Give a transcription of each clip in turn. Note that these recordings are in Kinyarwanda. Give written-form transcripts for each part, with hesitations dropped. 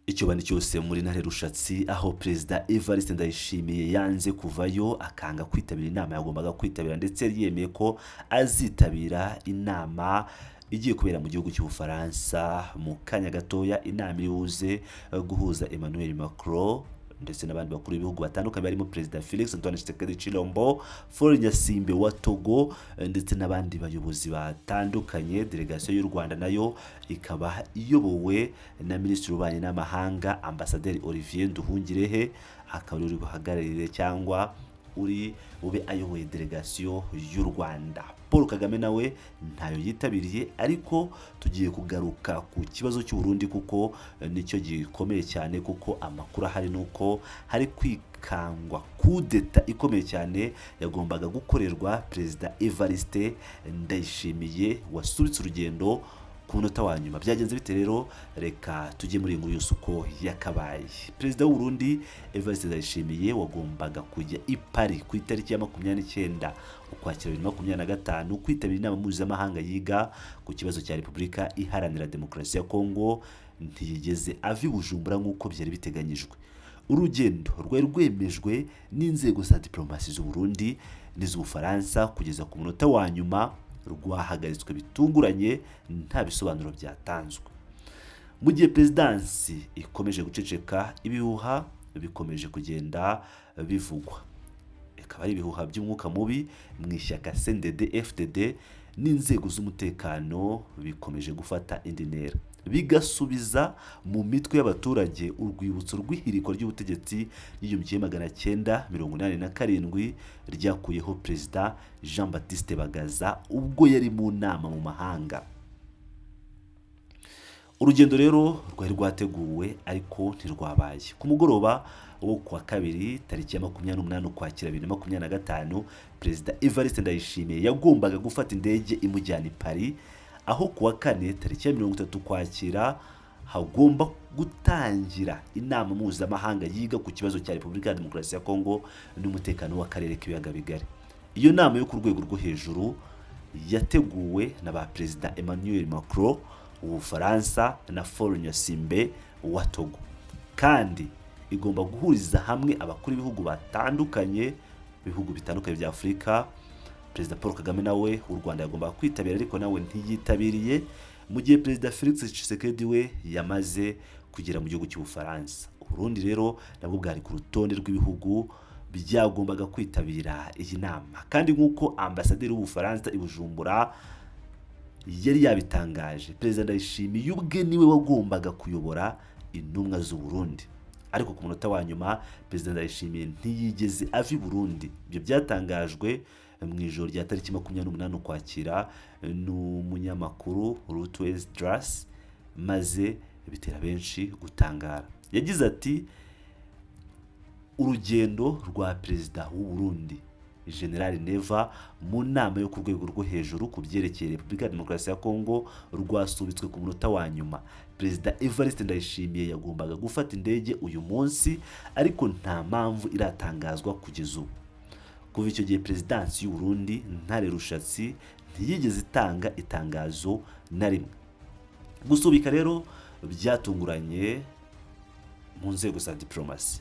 Icyobani cyose muri Ntare Rushatsi, aho Perezida Evariste Ndayishimiye yanze kuvayo, akanga kwitabira inama yagombaga kwitabira, ndetse yari yemeye ko azitabira inama igiye kubera mu gihugu cy'Ubufaransa mu kanya gatoya, inama iri buze guhuza Emmanuel Macron ndetse n'abandi bakuru b'ibihugu batandukanye barimo Perezida Felix Antoine Tshisekedi Tshilombo, Faure Gnassingbé wa Togo ndetse n'abandi bayobozi batandukanye. Delegasiyo y'u Rwanda nayo ikaba iyobowe na Minisitiri w'Ububanyi n'Amahanga, Ambasaderi Olivier Nduhungirehe, akaba uri buhagararire cyangwa uri bube ayoboye delegasiyo y'u Rwanda. Paul Kagame nawe ntayo yitabiriye, ariko tugiye kugaruka ku kibazo cy'u Burundi kuko nicyo gikomeye cyane, kuko amakuru ahari ni uko hari kwikangwa kudeta ikomeye cyane yagombaga gukorerwa Perezida Evariste Ndayishimiye wasubitse urugendo ku munota wa nyuma. Byagenze bite rero? Reka tujye muri iyi nkuru yose uko yakabaye. Perezida w'u Burundi Evariste Ndayishimiye wagombaga kujya i Paris ku itariki ya 29 Ukwakira 2025 kwitabira inama mpuzamahanga yiga ku kibazo cya Repubulika Iharanira Demokarasi ya Kongo, ntiyigeze ava i Bujumbura nk'uko byari biteganyijwe. Urugendo rwari rwemejwe n'inzego za diplomasi z'u Burundi n'iz'Ubufaransa, kugeza ku munota wa nyuma rwahagaritswe bitunguranye nta bisobanuro byatanzwe. Mu gihe perezidansi ikomeje guceceka, ibihuha bikomeje kugenda bivugwa, bikaba ari ibihuha by'umwuka mubi mu ishyaka CNDD FDD n'inzego z'umutekano bikomeje gufata indi ntera, bigasubiza mu mitwe y'abaturage urwibutso rw'ihirikwa ry'ubutegetsi ry'igihumbi kimwe magana cyenda mirongo inani na karindwi ryakuyeho Perezida Jean Baptiste Bagaza ubwo yari mu nama mu mahanga. Urugendo rero rwari rwateguwe ariko ntirwabaye. Ku mugoroba wo kuwa kabiri, tariki ya 28 Ukwakira 2025, Perezida Evariste Ndayishimiye yagombaga gufata indege imujyana i Paris, aho kuwa kane, tariki ya 30 Ukwakira, hagomba gutangira inama mpuzamahanga yiga ku kibazo cya Repubulika ya Demokarasi ya Kongo n'umutekano w'akarere k'Ibiyaga Bigari. Iyo nama yo ku rwego rwo hejuru yateguwe na ba Perezida Emmanuel Macron w'Ubufaransa na Faure Gnassingbé wa Togo, kandi igomba guhuriza hamwe abakuru b'ibihugu batandukanye, bihugu bitandukanye bya Afurika. Perezida Paul Kagame nawe w'u Rwanda yagombaga kwitabira, ariko nawe ntiyitabiriye, mu gihe Perezida Felix Tshisekedi we yamaze kugera mu gihugu cy'Ubufaransa. Uburundi rero nabwo bwari ku rutonde rw'ibihugu byagombaga kwitabira iyi nama, kandi nk'uko ambasaderi w'Ubufaransa i Bujumbura yari yabitangaje, Perezida Ndayishimiye ubwe niwe wagombaga kuyobora intumwa z'u Burundi. Ariko ku munota wa nyuma Perezida Ndayishimiye ntiyigeze ava i Burundi. Ibyo byatangajwe mu ijoro rya tariki 28 Ukwakira n'umunyamakuru Rutwez Dras, maze bitera benshi gutangara. Yagize ati: "Urugendo rwa Perezida w'u Burundi, General Neva, mu nama yo ku rwego rwo hejuru ku byerekeye Repubulika ya Demokarasi ya Kongo rwasubitswe ku munota wa nyuma. Perezida Evariste Ndayishimiye yagombaga gufata indege uyu munsi, ariko nta mpamvu iratangazwa kugeza ubu." Kuva icyo gihe perezidansi y'u Burundi, Ntare Rushatsi, ntiyigeze itanga itangazo na rimwe. Gusubika rero byatunguranye mu nzego za diplomasi.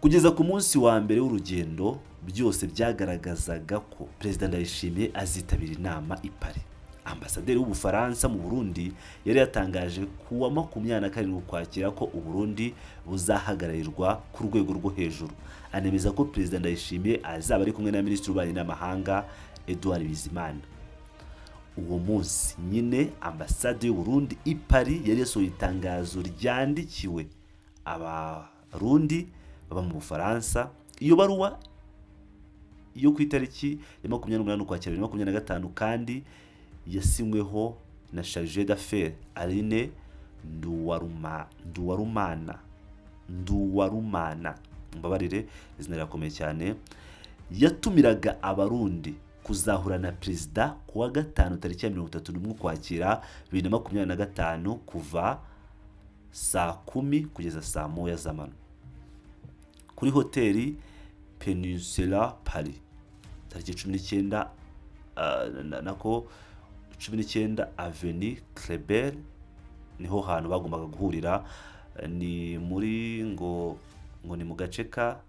Kugeza ku munsi wa mbere w'urugendo, byose byagaragazaga ko Perezida Ndayishimiye azitabira inama i Paris. Ambasaderi w'Ubufaransa mu Burundi yari yatangaje ku wa 27 Ukwakira ko Uburundi buzahagararirwa ku rwego rwo hejuru, anemeza ko Perezida Ndayishimiye azaba ari kumwe na Minisitiri w'Ububanyi n'Amahanga Edouard Bizimana. Uwo munsi nyine ambasade y'u Burundi i Paris yari yasohoye itangazo ryandikiwe Abarundi baba mu Bufaransa. Iyo baruwa yo ku itariki ya 28 Ukwakira 2025 kandi yasinyweho na chargé d'affaires Aline Nduwarumana, Nduwarumana, mbabarire izina rirakomeye cyane, yatumiraga Abarundi kuzahura na Perezida ku wa gatanu, tariki ya 31 Ukwakira 2025, kuva saa 10 kugeza saa 1 z'amanywa kuri hoteli Peninsula Paris, tariki 19, nako 19 Avenue Kléber, niho hantu bagombaga guhurira. Ni muri ngo ni mu gace ka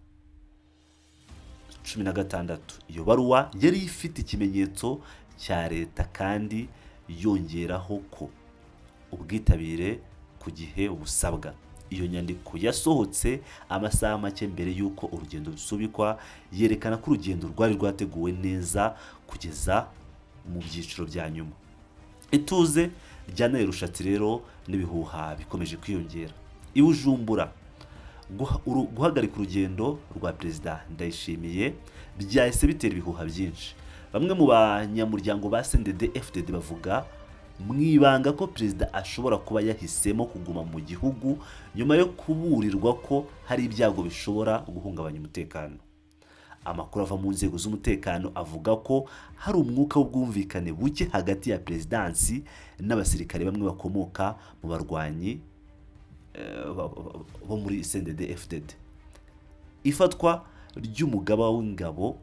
16. Iyo baruwa yari ifite ikimenyetso cya leta kandi yongeraho ko ubwitabire ku gihe busabwa. Iyo nyandiko yasohotse amasaha make mbere y'uko urugendo rusubikwa, yerekana ko urugendo rwari rwateguwe neza kugeza mu byiciro bya nyuma. Ituze rya Ntare Rushatsi rero n'ibihuha bikomeje kwiyongera i Bujumbura. Guhagarika urugendo rwa Perezida Ndayishimiye byahise bitera ibihuha byinshi. Bamwe mu banyamuryango ba CNDD FDD bavuga mu ibanga ko perezida ashobora kuba yahisemo kuguma mu gihugu nyuma yo kuburirwa ko hari ibyago bishobora guhungabanya umutekano. Amakuru ava mu nzego z'umutekano avuga ko hari umwuka w'ubwumvikane buke hagati ya perezidansi n'abasirikare bamwe bakomoka mu barwanyi bo muri CNDD FDD. Ifatwa ry'umugaba w'ingabo,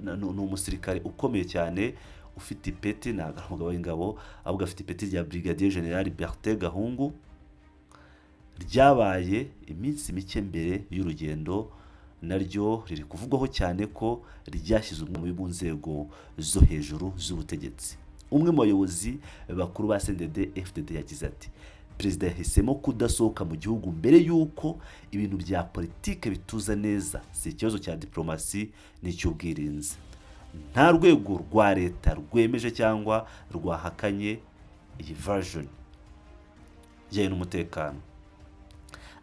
ni umusirikare ukomeye cyane ufite ipeti, ntabwo ari umugaba w'ingabo, ahubwo afite ipeti rya Brigadier General Bertin Gahungu, ryabaye iminsi mike mbere y'urugendo, naryo riri kuvugwaho cyane ko ryashyize umwe mubi mu nzego zo hejuru z'ubutegetsi. Umwe mu bayobozi bakuru ba CNDD FDD yagize ati: "Perezida yahisemo kudasohoka mu gihugu mbere y'uko ibintu bya politike bituza neza. Si ikibazo cya diplomasi n'icy'ubwirinzi." Nta rwego rwa leta rwemeje cyangwa rwahakanye iyi version ijyanye n'umutekano,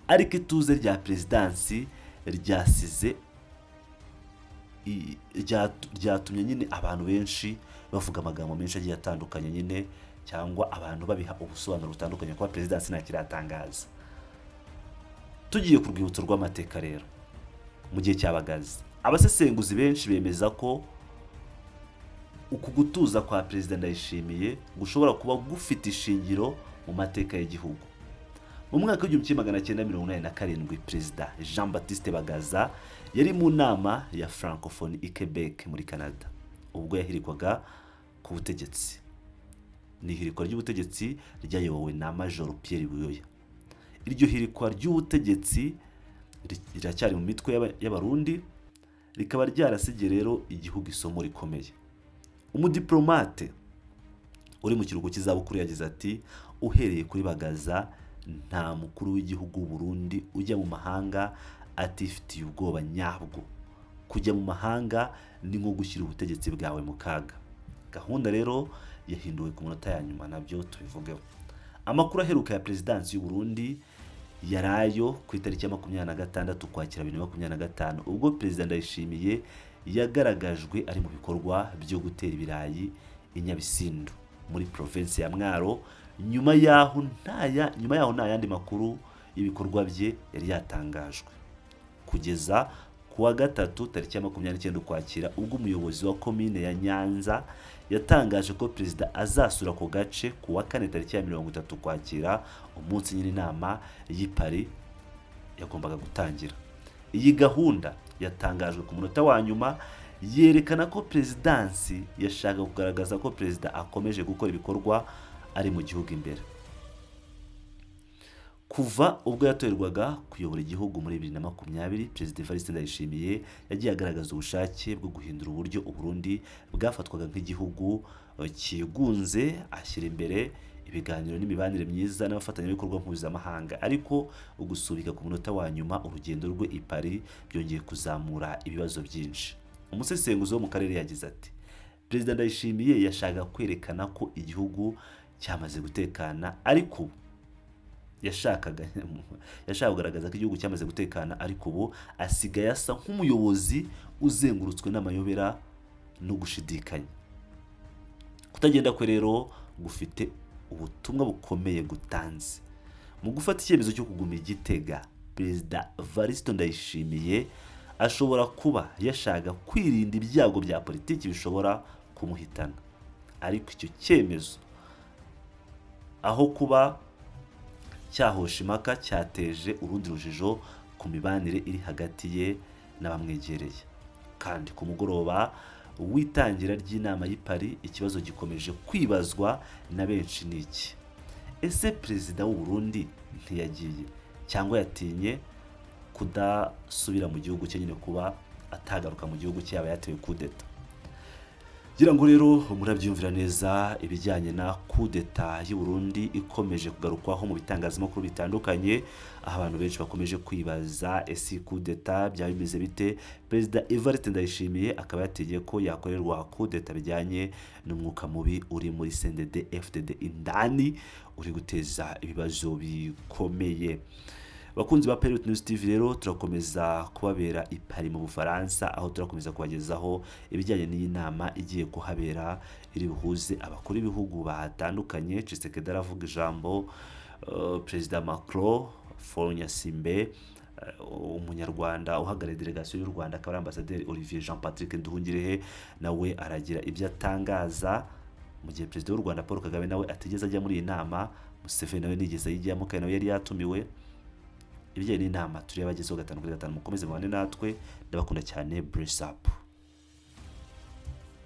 ariko ituze rya perezidansi ryasize ryatumye nyine abantu benshi bavuga amagambo menshi agiye atandukanye nyine, cyangwa abantu babiha ubusobanuro butandukanye, kuba perezidansi nta kiratangaza. Tugiye ku rwibutso rw'amateka rero, mu gihe cya Bagaza, abasesenguzi benshi bemeza ko uku gutuza kwa Perezida Ndayishimiye gushobora kuba gufite ishingiro mu mateka y'igihugu. Mu mwaka w'1987, Perezida Jean Baptiste Bagaza yari mu nama ya Francophonie i Quebec muri Canada ubwo yahirikwaga ku butegetsi. Ni ihirikwa ry'ubutegetsi ryayobowe na Major Pierre Buyoya. Iryo hirikwa ry'ubutegetsi riracyari mu mitwe y'Abarundi, rikaba ryarasigiye rero igihugu isomo rikomeye. Umudiplomate uri mu kiruhuko cy'izabukuru yagize ati: "Uhereye kuri Bagaza, nta mukuru w'igihugu w'u Burundi ujya mu mahanga atifitiye ubwoba nyabwo. Kujya mu mahanga ni nko gushyira ubutegetsi bwawe mu kaga." Gahunda rero yahinduwe ku munota ya nyuma, nabyo tubivugeho. Amakuru aheruka ya perezidansi y'u Burundi yari ayo ku itariki ya 26 Ukwakira 2025, ubwo Perezida Ndayishimiye yagaragajwe ari mu bikorwa byo gutera ibirayi i Nyabisindu muri provinsi ya Mwaro. Nyuma yaho nta yandi makuru y'ibikorwa bye yari yatangajwe kugeza ku wa gatatu tariki ya 29 Ukwakira, ubwo umuyobozi wa komine ya Nyanza yatangaje ko perezida azasura ako gace ku wa kane tariki ya 30 Ukwakira, umunsi nyine inama y'i Paris yagombaga gutangira. Iyi gahunda yatangajwe ku munota wa nyuma, yerekana ko perezidansi yashakaga kugaragaza ko perezida akomeje gukora ibikorwa ari mu gihugu imbere. Kuva ubwo yatorerwaga kuyobora igihugu muri 2020, Perezida Evariste Ndayishimiye yagiye agaragaza ubushake bwo guhindura uburyo Uburundi bwafatwaga nk'igihugu cyigunze, ashyira imbere ibiganiro n'imibanire myiza n'abafatanyabikorwa mpuzamahanga. Ariko ugusubika ku munota wa nyuma urugendo rwe i Paris byongeye kuzamura ibibazo byinshi. Umusesenguzi wo mu karere yagize ati: "Perezida Ndayishimiye yashakaga kwerekana ko igihugu cyamaze gutekana, ariko ubu yashakaga kugaragaza ko igihugu cyamaze gutekana, ariko ubu asigaye asa nk'umuyobozi uzengurutswe n'amayobera no gushidikanya." Kutagenda kwe rero gufite ubutumwa bukomeye gutanze. Mu gufata icyemezo cyo kuguma i Gitega, Perezida Varisito Ndayishimiye ashobora kuba yashaka kwirinda ibyago bya politiki bishobora kumuhitana, ariko icyo cyemezo, aho kuba cyahosha impaka, cyateje urundi rujijo ku mibanire iri hagati ye n'abamwegereye. Kandi ku mugoroba w'itangira ry'inama y'i Paris, ikibazo gikomeje kwibazwa na benshi ni iki: Ese perezida w'u Burundi ntiyagiye cyangwa yatinye kudasubira mu gihugu cye nyine, kuba atagaruka mu gihugu cye yaba yatewe kudeta? Ngira ngo rero murabyiyumvira neza ibijyanye na kudeta y'u Burundi ikomeje kugarukwaho mu bitangazamakuru bitandukanye, aho abantu benshi bakomeje kwibaza: ese kudeta byaba bimeze bite? Perezida Evariste Ndayishimiye akaba yategeye ko yakorerwa kudeta bijyanye n'umwuka mubi uri muri CNDD FDD indani, uri guteza ibibazo bikomeye. Bakunzi ba Patriot News TV rero, turakomeza kubabera i Paris mu Bufaransa, aho turakomeza kubagezaho ibijyanye n'iyi nama igiye kuhabera iri buhuze abakuru b'ibihugu batandukanye. Tshisekedi aravuga ijambo, Perezida Macron, Faure Gnassingbé, umunyarwanda uhagarariye delegasiyo y'u Rwanda akaba ari Ambasaderi Olivier Jean Patrick Nduhungirehe, nawe aragira ibyo atangaza, mu gihe Perezida w'u Rwanda Paul Kagame nawe atigeze ajya muri iyi nama. Museveni nawe nigeze ayijyamo kandi nawe yari yatumiwe. Ibijyanye n'inama turiya bagezeho 5 kuri 5. Mukomeze mubane natwe, ndabakunda cyane. Bless up.